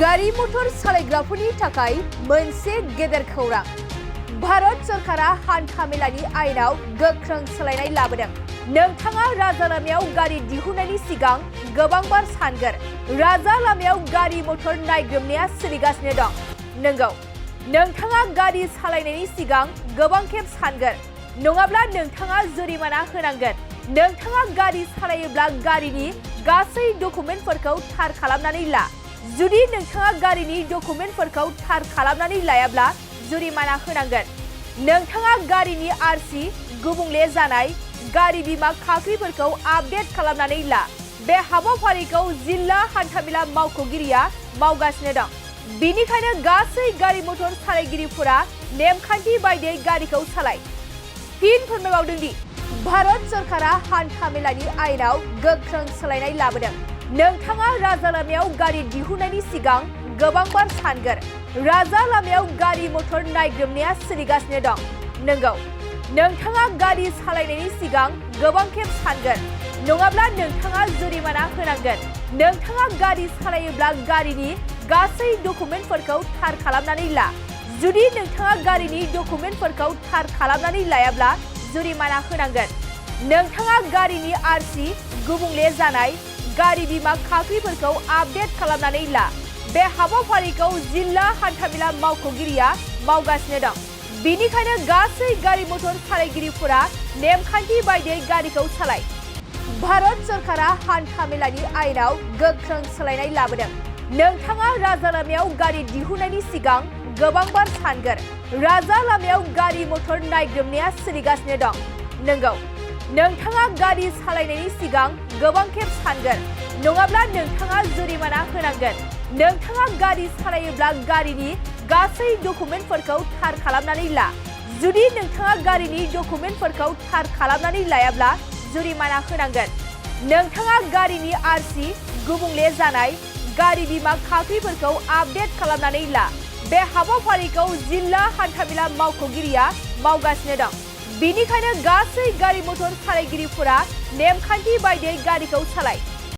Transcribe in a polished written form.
गारि मटर सालायग्राफोरनि थाखाय मोनसे गेदेर खौरां। भारत सरकारा हान्थामेलानि आयेनाव गोख्रों सोलायनाय लाबोदों। नोंथाङा राजा लामायाव गारि दिहुननायनि सिगां गोबां बार सानगोर। राजा लामायाव गारि मटर नायग्रोमनाया सोलिगासिनो दं। नंगौ, नोंथाङा गारि सालायनायनि सिगां गोबां खेब सानगोर, नङाब्ला नोंथाङा जुरिमाना होनांगोन। नोंथाङा गारि सालायोब्ला गारिनि गासै डकुमेन्टफोरखौ थार खालामनानै ला। जुदि नोंथाङा गारिनि डकुमेन्टफोरखौ थार खालामनानै लायाब्ला जुरिमाना होनांगोन। नोंथाङा गारिनि आरसि, गुबुंले जानाय, गारि बीमा खाख्रिफोरखौ आपडेट खालामनानै ला। बे हाबाफारिखौ जिल्ला हान्थामेला मावख'गिरिया मावगासिनो दं। बेनिखायनो गासै गारि मटर सालायगिरिफोरा नेमखान्थि बायदियै गारिखौ सालाय। फिन फोरमायबावदों दि भारत सरकारा हान्थामेलानि आयेनाव गोख्रों सोलायनाय लाबोदों। नोंथाङा राजा लामायाव गारि दिहुननायनि सिगां गोबां बार सानगोर। राजा लामायाव गारि मटर नायग्रोमनाया सोलिगासिनो दं। नंगौ, नोंथाङा गारि सालायनायनि सिगां गोबां खेब सानगोन, नङाब्ला नोंथाङा जुरिमाना होनांगोन। नोंथाङा गारि सालायोब्ला गारिनि गासै डकुमेन्टफोरखौ थार खालामनानै ला। जुदि नोंथाङा गारिनि डकुमेन्टफोरखौ थार खालामनानै लायाब्ला जुरिमाना होनांगोन। नोंथाङा गारिनि आरसि, गुबुंले जानाय, गारि बीमा खाख्रिफोरखौ आपडेट खालामनानै ला। बे हाबाफारिखौ जिल्ला हान्थामेला मावख'गिरिया मावगासिनो दं। बेनिखायनो गासै गारि मटर सालायगिरिफोरा नेमखान्थि बायदियै गारिखौ सालाय। भारत सरकारा हान्थामेलानि आयेनाव गोख्रों सोलायनाय लाबोदों। नोंथाङा राजा लामायाव गारि दिहुननायनि सिगां गोबां बार सानगोर। राजा लामायाव गारि मटर नायग्रोमनाया सोलिगासिनो दं। नंगौ, नोंथाङा गारि सालायनायनि सिगां गोबां खेब सानगोर, नङाब्ला नोंथाङा जुरिमाना होनांगोन। नोंथाङा गारि सालायोब्ला गारिनि गासै डकुमेन्टफोरखौ थार खालामनानै ला। जुदि नोंथाङा गारिनि डकुमेन्टफोरखौ थार खालामनानै लायाब्ला जुरिमाना होनांगोन। नोंथाङा गारिनि आरसि, गुबुंले जानाय, गारि बीमा खाख्रिफोरखौ आपडेट खालामनानै ला। बे हाबाफारिखौ जिल्ला हान्थामेला मावख'गिरिया मावगासिनो दं। बेनिखायनो गासै गारि मटर सालायगिरिफोरा नेमखान्थि बायदियै गारिखौ सालाय।